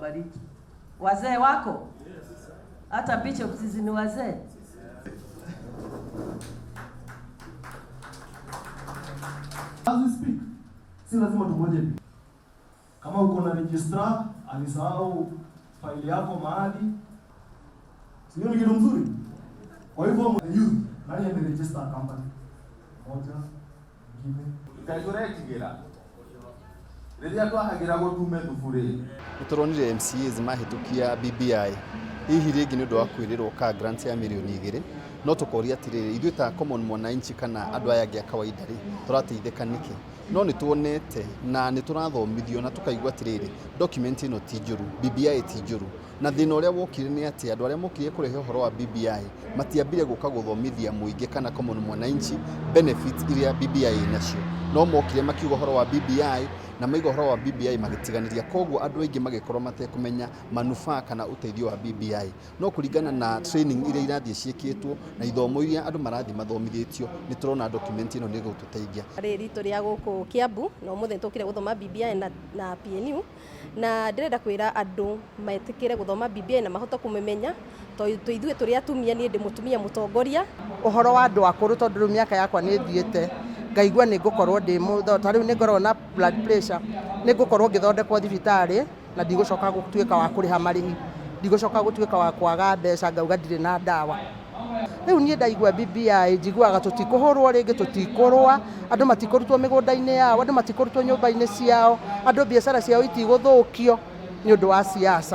Bariki. Wazee wako? Hata bishops ni wazee. As we speak, si lazima tungoje. Kama uko na registrar alisahau faili yako mahali, sio ni kitu mzuri. Kwa hivyo youth, nani ameregister company? Moja, nyingine. Ngai tũretigĩra rĩrĩa twahagĩra tume thubu rĩ. Nĩ tũronire MCAs mahĩtũkia BBI hihi rĩngĩ nĩ ũndũ wa kwĩrĩrwo ka grant ya mirioni 2, no tũkoria atĩrĩrĩ, ithuĩ ta common mwananchi kana andũ aya angĩ a kawaida rĩ, tũrateithĩka nĩkĩ? No nĩ tuonete na nĩ tũrathomithio na tũkaigua atĩrĩrĩ, document ĩno ti njũru, BBI ti njũru, na thĩna ũrĩa wokire nĩ atĩ andũ arĩa mokire kũrehe ũhoro wa BBI matiambire gũka gũthomithia mũingĩ kana common mwananchi benefits iria BBI ĩnacio, no mokire makiuga ũhoro wa BBI na maiga ũhoro wa BBI magĩtiganĩria. Koguo andũ aingĩ magĩkorwo matekũmenya manufaa kana ũteithio wa BBI. No kũringana na training iria irathiĩ ciĩkĩtwo na ithomo iria andũ marathiĩ mathomithĩtio, nĩ tũrona document ĩno nĩ ĩgũtũteithia. Rĩ ritũ rĩa gũkũ Kiambu na ũmũthĩ nĩtũkire gũthoma BBI na PNU, na ndĩrenda kwĩra andũ metĩkĩre gũthoma BBI na mahote kũmĩmenya, tondũ ithuĩ tũrĩ atumia, niĩ ndĩ mũtumia mũtongoria. Ũhoro wa andũ akũrũ, tondũ rĩu mĩaka yakwa nĩ ĩthiĩte, ngaigua nĩ ngũkorwo ndĩ ta rĩu nĩ ngoragwo na blood pressure, nĩ ngũkorwo ngĩthondekwo thibitarĩ na ndigũcoka gũtuĩka wa kũrĩha marĩhi, ndigũcoka gũtuĩka wa kwaga mbeca ngauga ndirĩ na ndawa. Rĩu niĩ ndaigua BBI njiguaga tũtikũhũrwo rĩngĩ, tũtikũrũa, andũ matikũrutwo mĩgũnda-inĩ yao, andũ matikũrutwo nyũmba-inĩ ciao, andũ biacara ciao itigũthũkio nĩ ũndũ wa siasa.